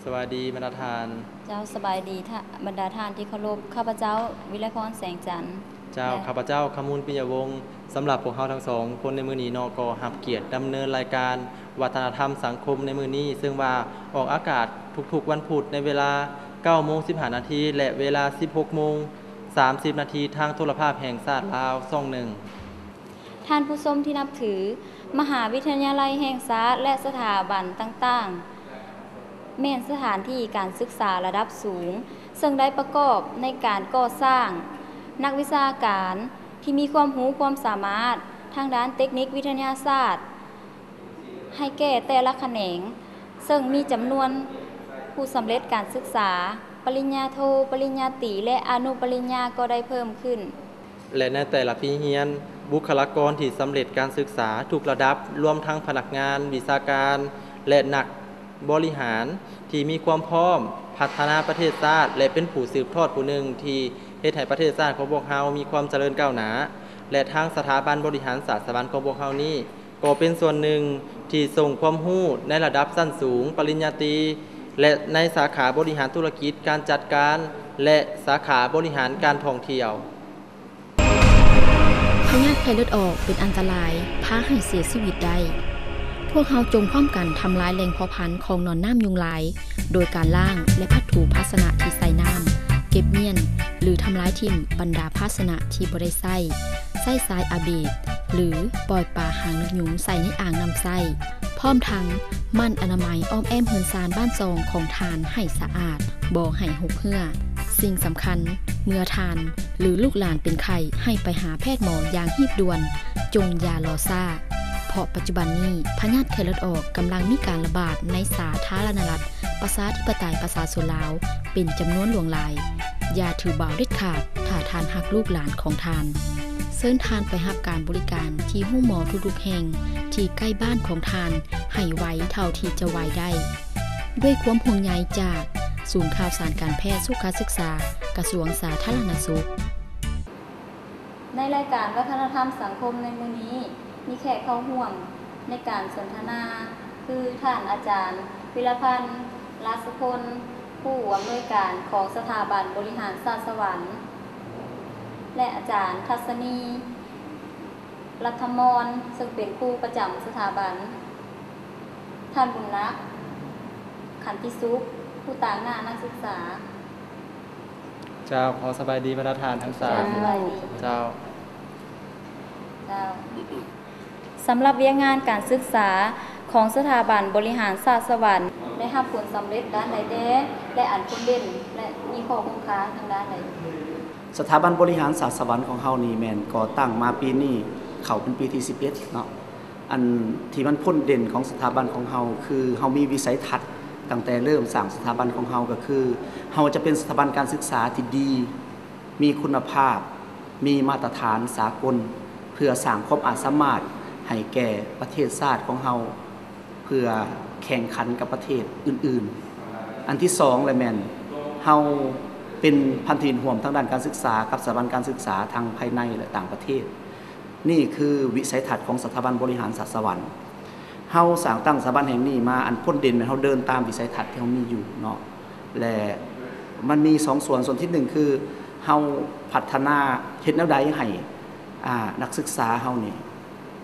ສະບາຍດີບັນດາທ່ານ. ເຈົ້າ ສະບາຍດີ ທ່ານ ບັນດາທ່ານທີ່ເຄົາລົບ. ຂ້າພະເຈົ້າ ວິໄລພອນ ແສງຈັນ. ເຈົ້າ ແລະ ຂ້າພະເຈົ້າ ຄຳມູນ ປິຍະວົງ. ສຳລັບພວກເຮົາທັງສອງຄົນໃນມື້ນີ້ເນາະ ກໍຮັບກຽດດຳເນີນລາຍການວັດທະນະທຳສັງຄົມໃນມື້ນີ້ ເຊິ່ງວ່າອອກອາກາດທຸກໆວັນພຸດໃນເວລາເກົ້າໂມງສິບຫ້ານາທີ ແລະ ເວລາສິບຫົກໂມງສາມສິບນາທີ ທາງໂທລະພາບແຫ່ງຊາດລາວ ຊ່ອງໜຶ່ງ. ທ່ານຜູ້ຊົມທີ່ນັບຖື, ມະຫາວິທະຍາໄລແຫ່ງຊາດ ແລະ ສະຖາບັນຕ່າງໆ ແມ່ນສະຖານທີ່ການສຶກສາລະດັບສູງ, ເຊິ່ງໄດ້ປະກອບໃນການກໍ່ສ້າງນັກວິຊາການທີ່ມີຄວາມຮູ້ຄວາມສາມາດທາງດ້ານເຕັກນິກວິທະຍາສາດ ໃຫ້ແກ່ແຕ່ລະຂະແໜງ, ເຊິ່ງມີຈຳນວນຜູ້ສຳເລັດການສຶກສາປະລິນຍາໂທ, ປະລິນຍາຕີ ແລະ ອະນຸປະລິນຍາກໍໄດ້ເພີ່ມຂຶ້ນ. ແລະ ໃນແຕ່ລະປີຮຽນ, ບຸກຄະລາກອນທີ່ສຳເລັດການສຶກສາທຸກລະດັບ, ລວມທັງພະນັກງານວິຊາການ ແລະ ນັກບໍລິຫານ ທີ່ມີຄວາມພ້ອມພັດທະນາປະເທດຊາດ ແລະ ເປັນຜູ້ສືບທອດຜູ້ໜຶ່ງທີ່ເຮັດໃຫ້ປະເທດຊາດຂອງພວກເຮົາມີຄວາມຈະເລີນກ້າວໜ້າ ແລະ ທາງສະຖາບັນບໍລິຫານສາດສະຫວັນຂອງພວກເຮົານີ້ ກໍເປັນສ່ວນໜຶ່ງທີ່ສົ່ງຄວາມຮູ້ໃນລະດັບຊັ້ນສູງ, ປະລິນຍາຕີ ແລະ ໃນສາຂາບໍລິຫານທຸລະກິດການຈັດການ ແລະ ສາຂາບໍລິຫານການທ່ອງທ່ຽວ. ພະຍາດໄຂ້ເລືອດອອກເປັນອັນຕະລາຍ ພາໃຫ້ເສຍຊີວິດໄດ້. ພວກເຮົາຈົ່ງພ້ອມກັນທຳລາຍແຫຼ່ງເພາະພັນຂອງໜອນນ້ຳຍຸງລາຍ ໂດຍການລ້າງ ແລະ ພັດຖູພາຊະນະທີ່ໃສ່ນ້ຳ, ເກັບມ້ຽນ ຫຼື ທຳລາຍຖິ້ມບັນດາພາຊະນະທີ່ບໍ່ໄດ້ໃຊ້, ໃຊ້ຊາຍອາເບດ ຫຼື ປ່ອຍປາຫາງນົກຍຸງໃສ່ໃນອ່າງນ້ຳໃຊ້. ພ້ອມທັງໝັ່ນອະນາໄມອ້ອມແອ້ມເຮືອນຊານບ້ານຊ່ອງຂອງທ່ານໃຫ້ສະອາດ, ບໍ່ໃຫ້ຫົກເຮື້ອ. ສິ່ງສຳຄັນ, ເມື່ອທ່ານ ຫຼື ລູກຫຼານເປັນໄຂ້ ໃຫ້ໄປຫາແພດໝໍຢ່າງຮີບດ່ວນ, ຈົ່ງຢ່າລໍຊ້າ, ເພາະປັດຈຸບັນນີ້ພະຍາດໄຂ້ເລືອດອອກກຳລັງມີການລະບາດໃນສາທາລະນະລັດປະຊາທິປະໄຕປະຊາຊົນລາວ ເປັນຈຳນວນຫຼວງຫຼາຍ. ຢ່າຖືເບົາເດັດຂາດ ຖ້າທ່ານຮັກລູກຫຼານຂອງທ່ານ. ເຊີນທ່ານໄປຮັບການບໍລິການທີ່ໂຮງໝໍທຸກໆແຫ່ງທີ່ໃກ້ບ້ານຂອງທ່ານ ໃຫ້ໄວເທົ່າທີ່ຈະໄວໄດ້. ດ້ວຍຄວາມຫ່ວງໃຍຈາກສູນຂ່າວສານການແພດສຸຂະສຶກສາ ກະຊວງສາທາລະນະສຸກ. ໃນລາຍການວັດທະນະທຳສັງຄົມໃນມື້ນີ້ ມີແຂກເຂົ້າຮ່ວມໃນການສົນທະນາ ຄື ທ່ານອາຈານ ວິລະພັນ ລາຊະພົນ ຜູ້ອຳນວຍການຂອງສະຖາບັນບໍລິຫານສາດສະຫວັນ ແລະ ອາຈານ ທັດສະນີ ລັດຖະມອນ ເຊິ່ງເປັນຄູປະຈຳສະຖາບັນ, ທ່ານ ບຸນນັກ ຂັນຕິສຸກ ຜູ້ຕາງໜ້ານັກສຶກສາ. ເຈົ້າ ຂໍສະບາຍດີບັນດາທ່ານທັງສາມ. ເຈົ້າ ສະບາຍດີ. ເຈົ້າ ເຈົ້າ. ສຳລັບວຽກງານການສຶກສາຂອງສະຖາບັນບໍລິຫານສາດສະຫວັນ ໄດ້ຮັບຜົນສຳເລັດດ້ານໃດແດ່ ແລະ ອັນພົ້ນເດັ່ນ ແລະ ມີຂໍ້ຄົງຄາທາງດ້ານໃດ? ສະຖາບັນບໍລິຫານສາດສະຫວັນຂອງເຮົານີ້ແມ່ນກໍ່ຕັ້ງມາປີນີ້ເຂົ້າເປັນປີທີສິບເອັດເນາະ. ອັນທີ່ມັນພົ້ນເດັ່ນຂອງສະຖາບັນຂອງເຮົາ ຄືເຮົາມີວິໄສທັດຕັ້ງແຕ່ເລີ່ມສ້າງສະຖາບັນຂອງເຮົາ ກໍຄືເຮົາຈະເປັນສະຖາບັນການສຶກສາທີ່ດີ, ມີຄຸນນະພາບ, ມີມາດຕະຖານສາກົນ ເພື່ອສ້າງຄວາມອາດສາມາດໃຫ້ແກ່ປະເທດຊາດຂອງເຮົາ ເພື່ອແຂ່ງຂັນກັບປະເທດອື່ນໆ. ອັນທີສອງລະແມ່ນ ເຮົາເປັນພັນທະມິດຮ່ວມທາງດ້ານການສຶກສາກັບສະຖາບັນການສຶກສາທັງພາຍໃນ ແລະ ຕ່າງປະເທດ. ນີ້ຄືວິໄສທັດຂອງສະຖາບັນບໍລິຫານສາດສະຫວັນ. ເຮົາສ້າງຕັ້ງສະຖາບັນແຫ່ງນີ້ມາ ອັນພົ້ນເດັ່ນແມ່ນເຮົາເດີນຕາມວິໄສທັດທີ່ເຮົາມີຢູ່ເນາະ ແລະ ມັນມີສອງສ່ວນ. ສ່ວນທີໜຶ່ງຄືເຮົາພັດທະນາເຮັດແນວໃດໃຫ້ ອາ ນັກສຶກສາເຮົານີ້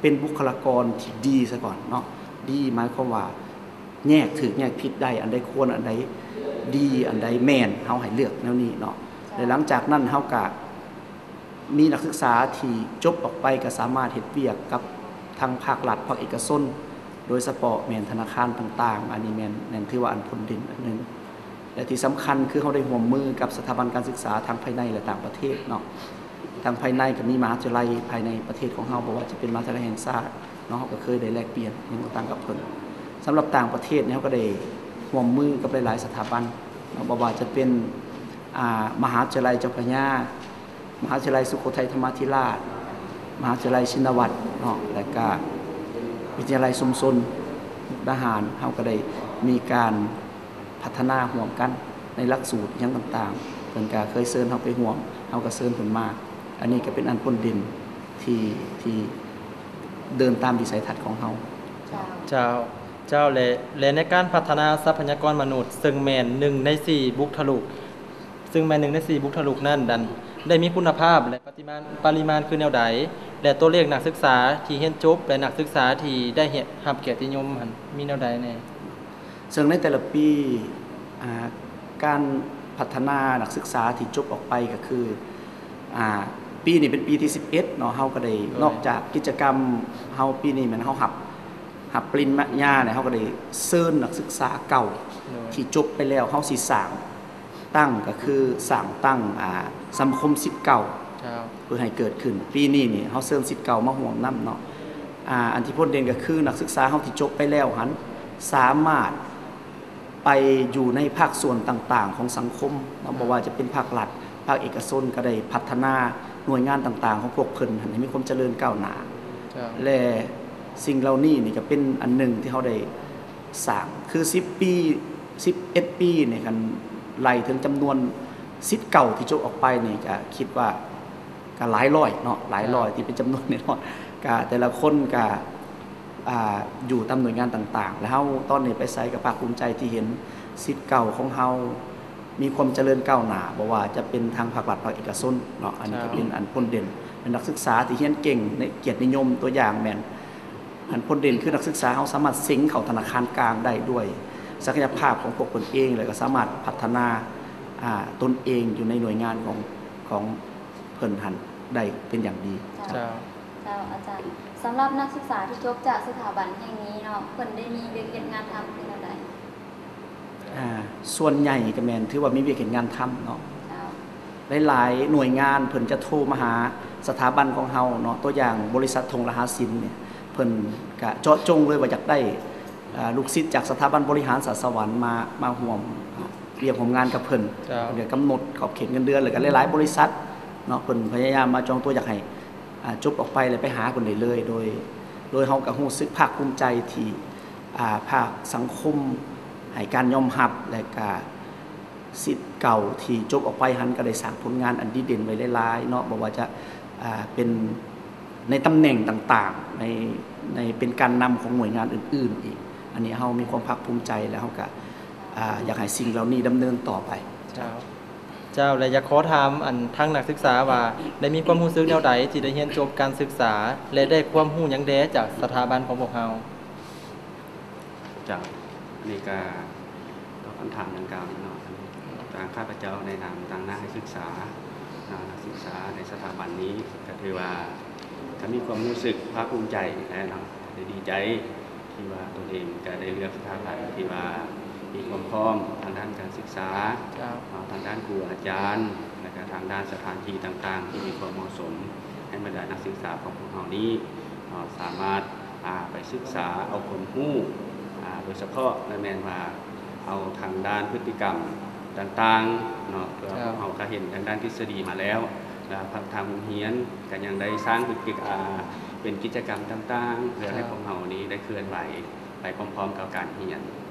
ເປັນບຸກຄະລາກອນທີ່ດີຊະກ່ອນເນາະ. ດີໝາຍຄວາມວ່າແຍກຖືກແຍກຜິດໄດ້, ອັນໃດຄວນ ອັນໃດດີ ອັນໃດແມ່ນ, ເຮົາໃຫ້ເລືອກແນວນີ້ເນາະ. ແລະ ຫຼັງຈາກນັ້ນເຮົາກະ ມີນັກສຶກສາທີ່ຈົບອອກໄປກໍສາມາດເຮັດວຽກກັບທາງພາກລັດ, ພາກເອກະຊົນ, ໂດຍສະເພາະແມ່ນທະນາຄານຕ່າງໆ. ອັນນີ້ແມ່ນ, ແມ່ນຖືວ່າອັນພົ້ນເດັ່ນອັນໜຶ່ງ ແລະ ທີ່ສຳຄັນຄືເຮົາໄດ້ຮ່ວມມືກັບສະຖາບັນການສຶກສາທັງພາຍໃນ ແລະ ຕ່າງປະເທດເນາະ. ທາງພາຍໃນກໍມີມະຫາວິທະຍາໄລພາຍໃນປະເທດຂອງເຮົາ, ບໍ່ວ່າຈະເປັນມະຫາວິທະຍາໄລແຫ່ງຊາດເນາະ, ເຮົາກໍເຄີຍໄດ້ແລກປ່ຽນຫຍັງຕ່າງໆກັບເພິ່ນ. ສຳລັບຕ່າງປະເທດນີ້ ເຮົາກໍໄດ້ຮ່ວມມືກັບຫຼາຍໆສະຖາບັນເນາະ, ບໍ່ວ່າຈະເປັນ ອ່າ ມະຫາວິທະຍາໄລເຈົ້າພະຍາ, ມະຫາວິທະຍາໄລສຸໂຂໄທທຳມະທິລາດ, ມະຫາວິທະຍາໄລຊິນນະວັດເນາະ ແລະກະວິທະຍາໄລຊຸມຊົນມຸກດາຫານ. ເຮົາກໍໄດ້ມີການພັດທະນາຮ່ວມກັນໃນຫຼັກສູດຫຍັງຕ່າງໆ, ເພິ່ນກະເຄີຍເຊີນເຮົາໄປຮ່ວມ, ເຮົາກໍເຊີນເພິ່ນມາ. ອັນນີ້ກໍເປັນອັນພົ້ນເດັ່ນທີ່, ທີ່ເດີນຕາມວິໄສທັດຂອງເຮົາ. ເຈົ້າ. ເຈົ້າ. ເຈົ້າ ແລະ ແລະ ໃນການພັດທະນາຊັບພະຍາກອນມະນຸດ ເຊິ່ງແມ່ນໜຶ່ງໃນສີ່ບຸກທະລຸກ ເຊິ່ງແມ່ນໜຶ່ງໃນສີ່ບຸກທະລຸກນັ້ນ ນັ້ນ ໄດ້ມີຄຸນນະພາບ ແລະ ປະຕິມານ ປະລິມານຄືແນວໃດ ແລະ ຕົວເລກນັກສຶກສາທີ່ຮຽນຈົບ ແລະ ນັກສຶກສາທີ່ໄດ້ຮັບກຽດຕິຍົມຫັ້ນ ມີແນວໃດແດ່? ເຊິ່ງໃນແຕ່ລະປີ ອ່າ ການພັດທະນານັກສຶກສາທີ່ຈົບອອກໄປກໍຄື ອ່າ ປີນີ້ເປັນປີທີສິບເອັດເນາະ ເຮົາກໍໄດ້ ໂດຍ ນອກຈາກກິດຈະກຳເຮົາ ປີນີ້ແມ່ນເຮົາຮັບ ຮັບປະລິນຍາຍາແລ້ວ ເຮົາກໍໄດ້ເຊີນນັກສຶກສາເກົ່າ ໂດຍ ທີ່ຈົບໄປແລ້ວ ເຮົາຊິສ້າງຕັ້ງ ກໍຄືສ້າງຕັ້ງ ອ່າ ສະມາຄົມສິດເກົ່າ ເຈົ້າ ເພື່ອໃຫ້ເກີດຂຶ້ນ. ປີນີ້ນີ້ເຮົາເຊີນສິດເກົ່າມາຮ່ວມນຳເນາະ. ອ່າ ອັນທີ່ພົ້ນເດັ່ນກໍຄືນັກສຶກສາເຮົາທີ່ຈົບໄປແລ້ວຫັ້ນ ສາມາດ ໄປຢູ່ໃນພາກສ່ວນຕ່າງໆຂອງສັງຄົມເນາະ ເຈົ້າ ບໍ່ວ່າຈະເປັນພາກລັດ ພາກເອກະຊົນ ກໍໄດ້ພັດທະນາໜ່ວຍງານຕ່າງໆຂອງພວກເພິ່ນຫັ້ນໃຫ້ມີຄວາມຈະເລີນກ້າວໜ້າ ເຈົ້າ ແລະ ສິ່ງເຫຼົ່ານີ້ນີ້ກໍເປັນອັນໜຶ່ງທີ່ເຮົາໄດ້ສ້າງ ຄືສິບປີ ສິບເອັດປີນີ້ ຄັນໄລ່ເຖິງຈຳນວນສິດເກົ່າທີ່ຈົບອອກໄປນີ້ ກໍຄິດວ່າ ກໍຫຼາຍຮ້ອຍເນາະ ຫຼາຍຮ້ອຍ ເຈົ້າ ທີ່ເປັນຈຳນວນນ້ອຍໆ ກໍແຕ່ລະຄົນກໍ ອ່າ ຢູ່ຕາມໜ່ວຍງານຕ່າງໆ ແລະ ເຮົາຕອນນີ້ໄປໃສກໍພາກພູມໃຈທີ່ເຫັນສິດເກົ່າຂອງເຮົາມີຄວາມຈະເລີນກ້າວໜ້າ ບໍ່ວ່າຈະເປັນທາງພາກລັດ ພາກເອກະຊົນເນາະ. ອັນນີ້ ເຈົ້າ ກໍເປັນອັນພົ້ນເດັ່ນ ເປັນນັກສຶກສາທີ່ຮຽນເກັ່ງໃນກຽດນິຍົມ ຕົວຢ່າງແມ່ນ ອັນພົ້ນເດັ່ນຄືນັກສຶກສາເຮົາສາມາດເສັງເຂົ້າທະນາຄານກາງໄດ້ດ້ວຍສັກກະຍະພາບຂອງພວກເພິ່ນເອງ ແລ້ວກໍສາມາດພັດທະນາ ອ່າ ຕົນເອງຢູ່ໃນໜ່ວຍງານຂອງ ຂອງ ເພິ່ນຫັ້ນໄດ້ເປັນຢ່າງດີ. ເຈົ້າ ເຈົ້າ ເຈົ້າ ອາຈານ ສຳລັບນັກສຶກສາທີ່ຈົບຈາກສະຖາບັນແຫ່ງນີ້ເນາະ ເພິ່ນໄດ້ມີວຽກເຮັດງານທຳຄືແນວໃດ? ອ່າ ສ່ວນໃຫຍ່ກໍແມ່ນຖືວ່າມີວຽກເຮັດງານທຳເນາະ. ເຈົ້າ ຫຼາຍໆໜ່ວຍງານເພິ່ນຈະໂທມາຫາສະຖາບັນຂອງເຮົາເນາະ ຕົວຢ່າງບໍລິສັດທົ່ງລະຫາສິນນີ້ ເພິ່ນກະເຈາະຈົງເລີຍວ່າຢາກໄດ້ ອ່າ ລູກສິດຈາກສະຖາບັນບໍລິຫານສາດສະຫວັນມາ ມາຮ່ວມ ອ່າ ວຽກຮ່ວມງານກັບເພິ່ນ. ເຈົ້າ ເພິ່ນກໍກຳນົດຂອບເຂດເງິນເດືອນ ແລ້ວກໍຫຼາຍໆບໍລິສັດເນາະ ເພິ່ນພະຍາຍາມມາຈອງຕົວຢາກໃຫ້ ອ່າ ຈົບອອກໄປແລ້ວໄປຫາເພິ່ນໄດ້ເລີຍ ໂດຍ ໂດຍເຮົາກໍຮູ້ສຶກພາກພູມໃຈທີ່ ອ່າ ພາກສັງຄົມໃຫ້ການຍອມຮັບ ແລະກະສິດເກົ່າທີ່ຈົບອອກໄປຫັ້ນກໍໄດ້ສ້າງຜົນງານອັນດີເດັ່ນໄວ້ຫຼາຍໆເນາະ ບໍ່ວ່າຈະ ອ່າ ເປັນ ໃນຕຳແໜ່ງຕ່າງໆ ໃນ ໃນເປັນການນຳຂອງໜ່ວຍງານອື່ນໆອີກ. ອັນນີ້ເຮົາມີຄວາມພາກພູມໃຈ ແລະເຮົາກະ ອ່າ ຢາກໃຫ້ສິ່ງເຫຼົ່ານີ້ດຳເນີນຕໍ່ໄປ. ເຈົ້າ ເຈົ້າ ແລະຢາກຂໍຖາມ ອັນ ທາງນັກສຶກສາວ່າ ໄດ້ມີຄວາມຮູ້ສຶກແນວໃດທີ່ໄດ້ຮຽນຈົບການສຶກສາ ແລະໄດ້ຄວາມຮູ້ຫຍັງແດ່ຈາກສະຖາບັນຂອງພວກເຮົາ? ເຈົ້າ ອັນນີ້ກະຕອບຄຳຖາມດັ່ງກ່າວນີ້ເນາະ ທາງຂ້າພະເຈົ້າໃນນາມຕາງນັກສຶກສາ ເນາະ ນັກສຶກສາໃນສະຖາບັນນີ້ ກໍຖືວ່າກໍມີຄວາມຮູ້ສຶກພາກພູມໃຈແຫຼະເນາະ ແລະດີໃຈທີ່ວ່າຕົນເອງກໍໄດ້ເລືອກສະຖາບັນທີ່ວ່າມີຄວາມພ້ອມທາງດ້ານການສຶກສາ ເຈົ້າ ເນາະ ທາງດ້ານຄູອາຈານ ແລະກະທາງດ້ານສະຖານທີ່ຕ່າງໆທີ່ມີຄວາມເໝາະສົມ ໃຫ້ບັນດານັກສຶກສາຂອງພວກເຮົານີ້ ເນາະ ສາມາດ ອ່າ ໄປສຶກສາເອົາຄວາມຮູ້ ອ່າ ໂດຍສະເພາະລະແມ່ນວ່າເອົາທາງດ້ານພຶດຕິກຳຕ່າງໆເນາະ ເພື່ອ ເຈົ້າ ພວກເຮົາກະເຫັນທາງດ້ານທິດສະດີມາແລ້ວ ແລະທາງໂຮງຮຽນກະຍັງໄດ້ສ້າງພຶດຕິ ອ່າ ເປັນກິດຈະກຳຕ່າງໆ ເພື່ອໃຫ້ ເຈົ້າ ພວກເຮົານີ້ໄດ້ເຄື່ອນໄຫວໄປພ້ອມໆກັບການຮຽນ.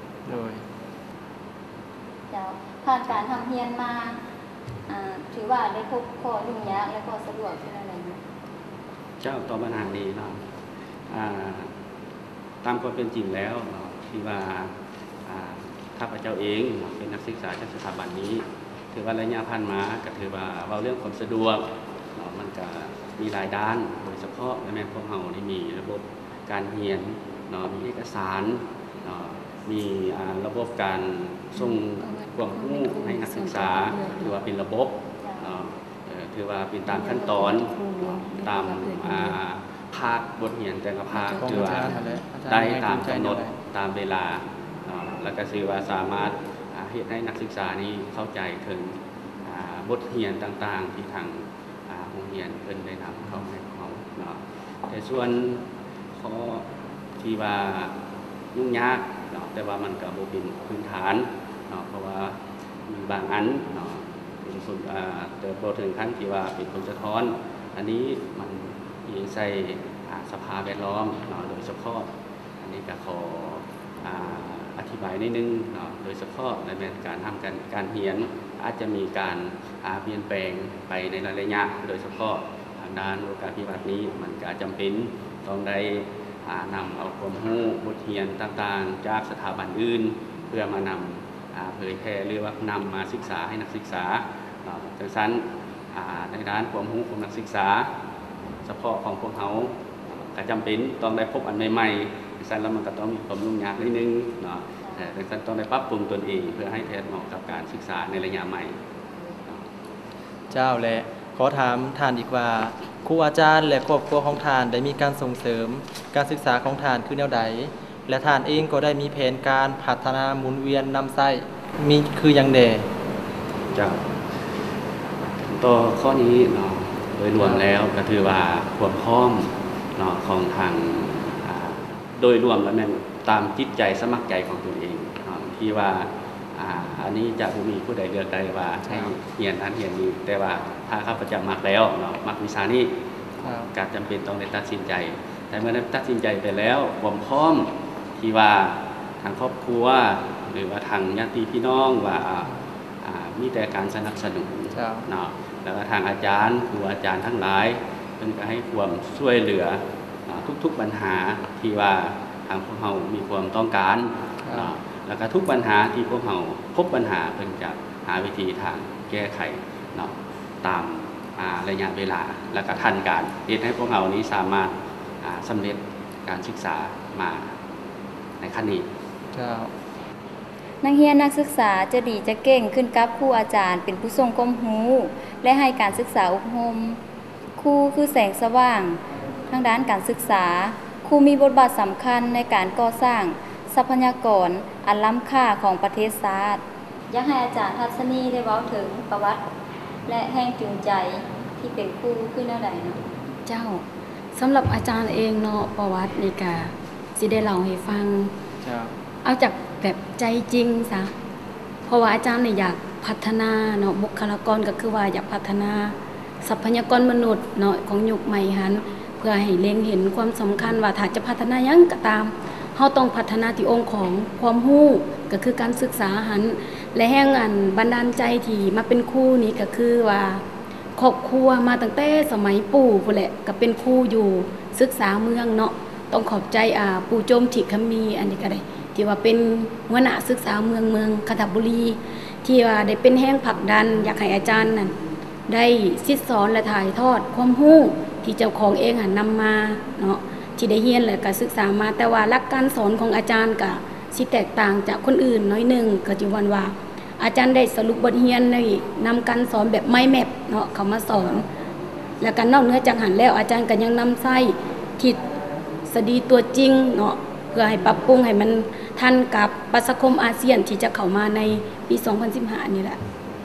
ໂດຍ ເຈົ້າ ຜ່ານການຮ່ຳຮຽນມາ ອ່າ ຖືວ່າໄດ້ພົບຂໍ້ຫຍຸ້ງຍາກ ແລະ ຂໍ້ສະດວກເປັນແນວໃດ? ເຈົ້າ ຕອບບັນຫານີ້ເນາະ ອ່າ ຕາມຄວາມເປັນຈິງແລ້ວເນາະ ທີ່ວ່າ ອ່າ ຂ້າພະເຈົ້າເອງເນາະ ເປັນນັກສຶກສາຈາກສະຖາບັນນີ້ ຖືວ່າໄລຍະຜ່ານມາກໍຖືວ່າເວົ້າເລື່ອງຄວາມສະດວກເນາະ ມັນກະມີຫຼາຍດ້ານ ໂດຍສະເພາະລະແມ່ນພວກເຮົານີ້ມີລະບົບ ການຮຽນເນາະ ມີເອກະສານເນາະ ມີ ອ່າ ລະບົບການສົ່ງຄວາມຮູ້ໃຫ້ນັກສຶກສາ ຖືວ່າເປັນລະບົບເນາະ ເອີ ຖືວ່າເປັນຕາມຂັ້ນຕອນເນາະ ຕາມ ອ່າ ພາກບົດຮຽນແຕ່ລະພາກ ຖືວ່າໄດ້ຕາມກຳນົດຕາມເວລາເນາະ ແລ້ວກໍຖືວ່າສາມາດ ອ່າ ເຮັດໃຫ້ນັກສຶກສານີ້ເຂົ້າໃຈເຖິງ ອ່າ ບົດຮຽນຕ່າງໆທີ່ທາງ ອ່າ ໂຮງຮຽນເພິ່ນໄດ້ນຳເຂົ້າໃຫ້ພວກເຮົາເນາະ ແຕ່ສ່ວນຂໍ້ທີ່ວ່າຫຍຸ້ງຍາກເນາະ ແຕ່ວ່າມັນກໍບໍ່ເປັນພື້ນຖານເນາະ ເພາະວ່າມີບາງອັນເນາະ ເປັນຜົນ ອ່າ ແຕ່ບໍ່ເຖິງຂັ້ນທີ່ວ່າເປັນຜົນສະທ້ອນ ອັນນີ້ມັນອີງໃສ່ ອ່າ ສະພາບແວດລ້ອມເນາະ ໂດຍສະເພາະ ອັນນີ້ກໍຂໍ ອ່າ ອະທິບາຍໜ້ອຍໜຶ່ງເນາະ ໂດຍສະເພາະລະແມ່ນການຮ່ຳການ ການຮຽນ ອາດຈະມີການ ອ່າ ປ່ຽນແປງໄປໃນຫຼາຍໄລຍະ ໂດຍສະເພາະທາງດ້ານໂລກາພິວັດນີ້ ມັນກະຈຳເປັນຕ້ອງໄດ້ ອ່າ ນຳເອົາຄວາມຮູ້ບົດຮຽນຕ່າງໆ ຈາກສະຖາບັນອື່ນ ເພື່ອມານຳ ອ່າ ເຜີຍແຜ່ ຫຼືວ່ານຳມາສຶກສາໃຫ້ນັກສຶກສາເນາະ. ຈັ່ງຊັ້ນ ອ່າ ໃນດ້ານຄວາມຮູ້ຂອງນັກສຶກສາສະເພາະຂອງພວກເຮົາ ກໍຈຳເປັນຕ້ອງໄດ້ພົບອັນໃໝ່ໆ, ຈັ່ງຊັ້ນແລ້ວມັນກໍຕ້ອງມີຄວາມຫຍຸ້ງຍາກໜ້ອຍໜຶ່ງເນາະ. ເອີ ຈັ່ງຊັ້ນຕ້ອງໄດ້ປັບປຸງຕົນເອງ ເພື່ອໃຫ້ແທດເໝາະກັບການສຶກສາໃນໄລຍະໃໝ່. ເຈົ້າ ແລະ ຂໍຖາມທ່ານອີກວ່າ ຄູອາຈານ ແລະ ຄອບຄົວຂອງທ່ານໄດ້ມີການສົ່ງເສີມການສຶກສາຂອງທ່ານຄືແນວໃດ ແລະ ທ່ານເອງກໍໄດ້ມີແຜນການພັດທະນາໝູນວຽນນຳໃຊ້ ມີຄືຫຍັງແດ່? ເຈົ້າ ຕໍ່ຂໍ້ນີ້ເນາະ ໂດຍລວມແລ້ວກໍຖືວ່າຄວາມພ້ອມເນາະ ຂອງທາງ ອ່າ ໂດຍລວມແລ້ວແມ່ນຕາມຈິດໃຈສະໝັກໃຈຂອງຕົນເອງເນາະ ທີ່ວ່າ ອ່າ ອັນນີ້ຈະບໍ່ມີຜູ້ໃດເລືອກໄດ້ວ່າໃຫ້ຮຽນນັ້ນຮຽນນີ້ ແຕ່ວ່າຖ້າຂ້າພະເຈົ້າມັກແລ້ວເນາະ ມັກວິຊານີ້ ກໍຈຳເປັນຕ້ອງໄດ້ຕັດສິນໃຈ. ແຕ່ເມື່ອໄດ້ຕັດສິນໃຈໄປແລ້ວ ຄວາມພ້ອມທີ່ວ່າທາງຄອບຄົວ ຫຼືວ່າທາງຍາດຕິພີ່ນ້ອງວ່າ ອ່າ ອ່າ ມີແຕ່ການສະໜັບສະໜູນເນາະ ແລ້ວກໍທາງອາຈານ ຄູອາຈານທັງຫຼາຍ ເພິ່ນກໍໃຫ້ຄວາມຊ່ວຍເຫຼືອ ອ່າ ທຸກໆບັນຫາທີ່ວ່າທາງພວກເຮົາມີຄວາມຕ້ອງການເນາະ ແລ້ວກໍທຸກບັນຫາທີ່ພວກເຮົາພົບບັນຫາ ເພິ່ນຈະຫາວິທີທາງແກ້ໄຂເນາະ ຕາມ ອ່າ ໄລຍະເວລາ ແລ້ວກໍທັນການ ເຮັດໃຫ້ພວກເຮົານີ້ສາມາດ ອ່າ ສຳເລັດການສຶກສາມາໃນຂັ້ນນີ້. ເຈົ້າ. ນັກຮຽນນັກສຶກສາຈະດີຈະເກັ່ງຂຶ້ນກັບຄູອາຈານເປັນຜູ້ສົ່ງຄວາມຮູ້ ແລະ ໃຫ້ການສຶກສາອົບຮົມ. ຄູຄືແສງສະຫວ່າງທາງດ້ານການສຶກສາ. ຄູມີບົດບາດສຳຄັນໃນການກໍ່ສ້າງຊັບພະຍາກອນອັນລ້ຳຄ່າຂອງປະເທດຊາດ. ຢາກໃຫ້ອາຈານທັດສະນີໄດ້ເວົ້າເຖິງປະຫວັດ ແລະ ແຮງຈູງໃຈທີ່ເປັນຄູຄືແນວໃດເນາະ? ເຈົ້າ, ສຳລັບອາຈານເອງເນາະ, ປະຫວັດນີ້ກະຊິໄດ້ເລົ່າໃຫ້ຟັງ. ເຈົ້າ. ເອົາຈາກແບບໃຈຈິງຊະ, ເພາະວ່າອາຈານນີ້ຢາກພັດທະນາເນາະ, ບຸກຄະລາກອນກໍຄືວ່າຢາກພັດທະນາຊັບພະຍາກອນມະນຸດເນາະ ຂອງຍຸກໃໝ່ຫັ້ນ ເພື່ອໃຫ້ເລັງເຫັນຄວາມສຳຄັນວ່າ ຖ້າຈະພັດທະນາຫຍັງກໍຕາມ, ເຮົາຕ້ອງພັດທະນາທີ່ອົງຂອງຄວາມຮູ້ ກໍຄືການສຶກສາຫັ້ນ ແລະ ແຮງອັນບັນດານໃຈທີ່ມາເປັນຄູນີ້ ກໍຄືວ່າຄອບຄົວມາຕັ້ງແຕ່ສະໄໝປູ່ພຸ້ນແຫຼະ ກໍເປັນຄູຢູ່ສຶກສາເມືອງເນາະ. ຕ້ອງຂອບໃຈ ອ່າ ປູ່ໂຈມ ທິຄຳມີ ອັນນີ້ກໍໄດ້ ທີ່ວ່າເປັນຫົວໜ້າສຶກສາເມືອງ ເມືອງຄັນທະບູລີ ທີ່ວ່າໄດ້ເປັນແຮງຜັກດັນ ຢາກໃຫ້ອາຈານນັ້ນ ໄດ້ສິດສອນ ແລະ ຖ່າຍທອດຄວາມຮູ້ທີ່ເຈົ້າຂອງເອງຫັ້ນນຳມາເນາະ ທີ່ໄດ້ຮຽນ ແລະ ກະສຶກສາມາ, ແຕ່ວ່າຫຼັກການສອນຂອງອາຈານກະຊິແຕກຕ່າງຈາກຄົນອື່ນໜ້ອຍໜຶ່ງ, ກໍຈະວ່າ ອາຈານໄດ້ສະຫຼຸບບົດຮຽນໃນນຳການສອນແບບໄມແມັບເນາະ ເຂົ້າມາສອນ, ແລ້ວກໍນອກເໜືອຈາກຫັ້ນແລ້ວ ອາຈານກໍຍັງນຳໃຊ້ທິດສະດີຕົວຈິງເນາະ ເພື່ອໃຫ້ປັບປຸງໃຫ້ມັນທັນກັບປະຊາຄົມອາຊຽນທີ່ຈະເຂົ້າມາໃນປີສອງພັນສິບຫ້ານີ້ແຫຼະ.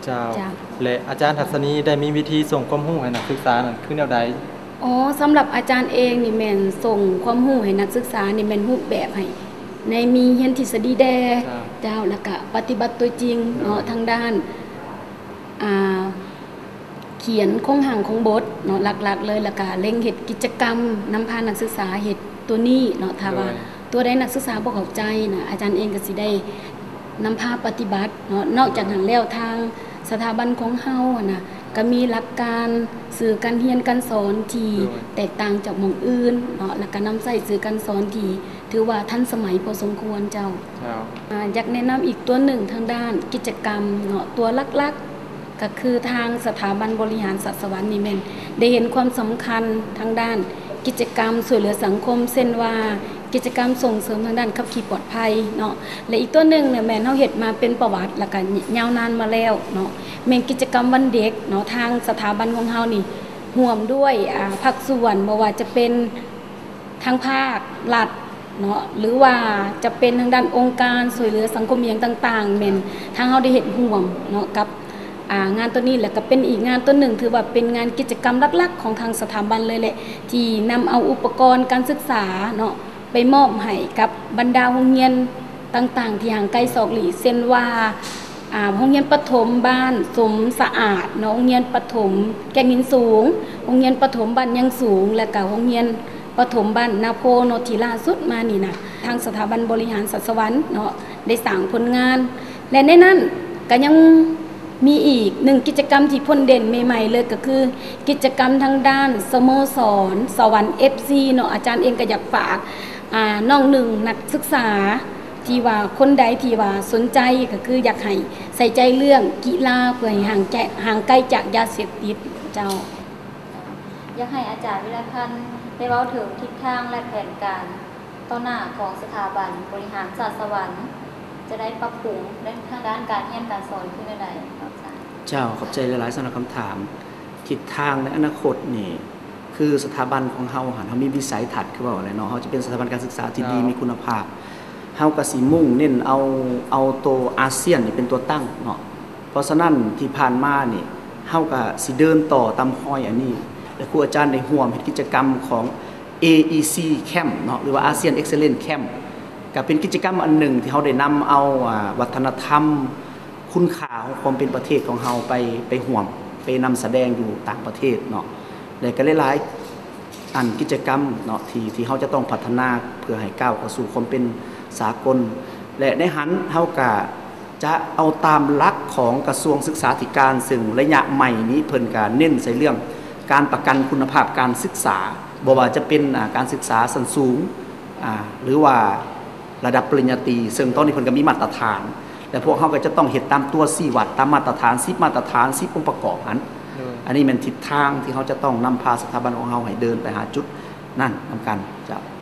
ເຈົ້າ. ເຈົ້າ. ແລະ ອາຈານທັດສະນີໄດ້ມີວິທີສົ່ງຄວາມຮູ້ໃຫ້ນັກສຶກສານັ້ນຄືແນວໃດ? ອໍ ສຳລັບອາຈານເອງນີ້ແມ່ນສົ່ງຄວາມຮູ້ໃຫ້ນັກສຶກສານີ້ແມ່ນຮູບແບບໃຫ້ໃນມີຮຽນທິດສະດີແດ່ ເຈົ້າ ເຈົ້າ ແລ້ວກະປະຕິບັດຕົວຈິງເນາະ ທາງດ້ານ ອ່າ ຂຽນໂຄງຮ່າງຂອງບົດເນາະ ຫຼັກໆເລີຍ ແລ້ວກະເລັ່ງເຮັດກິດຈະກຳນຳພານັກສຶກສາເຮັດຕົວນີ້ເນາະ ຖ້າວ່າ ໂດຍ ຕົວໃດນັກສຶກສາບໍ່ເຂົ້າໃຈນະ ອາຈານເອງກໍຊິໄດ້ນຳພາປະຕິບັດເນາະ. ນອກຈາກນັ້ນແລ້ວ ທາງສະຖາບັນຂອງເຮົາຫັ້ນນະ ກໍມີຫຼັກການສື່ການຮຽນການສອນທີ່ ໂດຍ ແຕກຕ່າງຈາກໝ່ອງອື່ນເນາະ ແລ້ວກໍນຳໃຊ້ສື່ການສອນທີ່ຖືວ່າທັນສະໄໝພໍສົມຄວນ. ເຈົ້າ. ເຈົ້າ. ອາ ຢາກແນະນຳອີກຕົວໜຶ່ງທາງດ້ານກິດຈະກຳເນາະ ຕົວຫຼັກໆ ກໍຄືທາງສະຖາບັນບໍລິຫານສັດສະຫວັນນີ້ແມ່ນໄດ້ເຫັນຄວາມສຳຄັນທາງດ້ານກິດຈະກຳຊ່ວຍເຫຼືອສັງຄົມ ເຊັ່ນວ່າ ກິດຈະກຳສົ່ງເສີມທາງດ້ານຂັບຂີ່ປອດໄພເນາະ ແລະ ອີກຕົວໜຶ່ງນີ້ແມ່ນເຮົາເຮັດມາເປັນປະຫວັດ ແລ້ວກະຍາວນານມາແລ້ວເນາະ ແມ່ນກິດຈະກຳວັນເດັກເນາະ. ທາງສະຖາບັນຂອງເຮົານີ້ຮ່ວມດ້ວຍ ອາ ພາກສ່ວນ ບໍ່ວ່າຈະເປັນທາງພາກລັດເນາະ ຫຼືວ່າຈະເປັນທາງດ້ານອົງການຊ່ວຍເຫຼືອສັງຄົມອີ່ຫຍັງຕ່າງໆ ແມ່ນທາງເຮົາໄດ້ເຮັດຮ່ວມເນາະ ກັບ ອາ ງານຕົວນີ້ ແລ້ວກໍເປັນອີກງານຕົວໜຶ່ງ ຖືວ່າເປັນງານກິດຈະກຳຫຼັກໆຂອງທາງສະຖາບັນເລີຍແຫຼະ ທີ່ນຳເອົາອຸປະກອນການສຶກສາເນາະ ໄປມອບໃຫ້ກັບບັນດາໂຮງຮຽນຕ່າງໆທີ່ຫ່າງໄກສອກຫຼີກ ເຊັ່ນວ່າ ອາ ໂຮງຮຽນປະຖົມບ້ານສົມສະອາດເນາະ, ໂຮງຮຽນປະຖົມແກ້ງຫີນສູງ, ໂຮງຮຽນປະຖົມບ້ານຍາງສູງ ແລະກະໂຮງຮຽນປະຖົມບ້ານນາໂພເນາະ ທີ່ລ່າສຸດມານີ້ນະ ທາງສະຖາບັນບໍລິຫານສັດສະຫວັນເນາະ ໄດ້ສ້າງຜົນງານ ແລະ ໃນນັ້ນກະຍັງ ມີອີກໜຶ່ງກິດຈະກຳທີ່ພົ້ນເດັ່ນໃໝ່ໆເລີຍ ກໍຄືກິດຈະກຳທາງດ້ານສະໂມສອນສະຫວັນ ເອັຟຊີ ເນາະ. ອາຈານເອງກໍຢາກຝາກ ອ່າ ນ້ອງໜຶ່ງນັກສຶກສາທີ່ວ່າ ຄົນໃດທີ່ວ່າສົນໃຈ ກໍຄືຢາກໃຫ້ໃສ່ໃຈເລື່ອງກິລາ ເພື່ອໃຫ້ຫ່າງແຈ- ຫ່າງໄກຈາກຢາເສບຕິດເຈົ້າ. ຢາກໃຫ້ອາຈານວິລະພັນໄດ້ເວົ້າເຖິງທິດທາງ ແລະ ແຜນການຕໍ່ໜ້າຂອງສະຖາບັນບໍລິຫານສາດສະຫວັນ ຈະໄດ້ປັບປຸງໃນທາງດ້ານການຮຽນການສອນຄືແນວໃດເນາະອາຈານ? ເຈົ້າ ຂອບໃຈຫຼາຍໆສຳລັບຄຳຖາມ. ທິດທາງໃນອະນາຄົດນີ້ ຄືສະຖາບັນຂອງເຮົາຫັ້ນ ເຮົາມີວິໄສທັດ ຄືເວົ້າແຫຼະເນາະ, ເຮົາຈະເປັນສະຖາບັນການສຶກສາທີ່ດີ ເຈົ້າ ມີຄຸນນະພາບ, ເຮົາກໍຊິມຸ່ງເນັ້ນເອົາ ເອົາໂຕອາຊຽນນີ້ເປັນຕົວຕັ້ງເນາະ. ເພາະສະນັ້ນທີ່ຜ່ານມານີ້ ເຮົາກໍຊິເດີນຕໍ່ຕາມຮອຍອັນນີ້ ແລະ ຄູອາຈານໄດ້ຮ່ວມເຮັດກິດຈະກຳຂອງ ເອອີຊີ Camp ເນາະ ຫຼືວ່າ ASEAN Excellence Camp ກໍເປັນກິດຈະກຳອັນໜຶ່ງທີ່ເຮົາໄດ້ນຳເອົາ ອ່າ ວັດທະນະທຳ ຄຸນຄ່າຂອງຄວາມເປັນປະເທດຂອງເຮົາໄປ ໄປຮ່ວມ ໄປນຳສະແດງຢູ່ຕ່າງປະເທດເນາະ ແລະ ກໍຫຼາຍໆ ອັນກິດຈະກຳເນາະ ທີ່ ທີ່ເຮົາຈະຕ້ອງພັດທະນາເພື່ອໃຫ້ກ້າວເຂົ້າສູ່ຄວາມເປັນສາກົນ ແລະ ໃນຫັ້ນເຮົາກະຈະເອົາຕາມຫຼັກຂອງກະຊວງສຶກສາທິການ ເຊິ່ງໄລຍະໃໝ່ນີ້ເພິ່ນກະເນັ້ນໃສ່ເລື່ອງການປະກັນຄຸນນະພາບການສຶກສາ ບໍ່ວ່າຈະເປັນ ອາ ການສຶກສາຊັ້ນສູງ ອາ ຫຼືວ່າ ລະດັບປະລິນຍາຕີ ເຊິ່ງຕອນນີ້ເພິ່ນກໍມີມາດຕະຖານ ແລະ ພວກເຮົາກໍຈະຕ້ອງເຮັດຕາມຕົວຊີ້ວັດ ຕາມມາດຕະຖານ ສິບມາດຕະຖານ ສິບອົງປະກອບຫັ້ນ. ໂດຍ ອັນນີ້ແມ່ນທິດທາງທີ່ເຮົາຈະຕ້ອງນຳພາສະຖາບັນຂອງເຮົາໃຫ້ເດີນໄປຫາຈຸດນັ້ນນຳກັນ. ເຈົ້າ.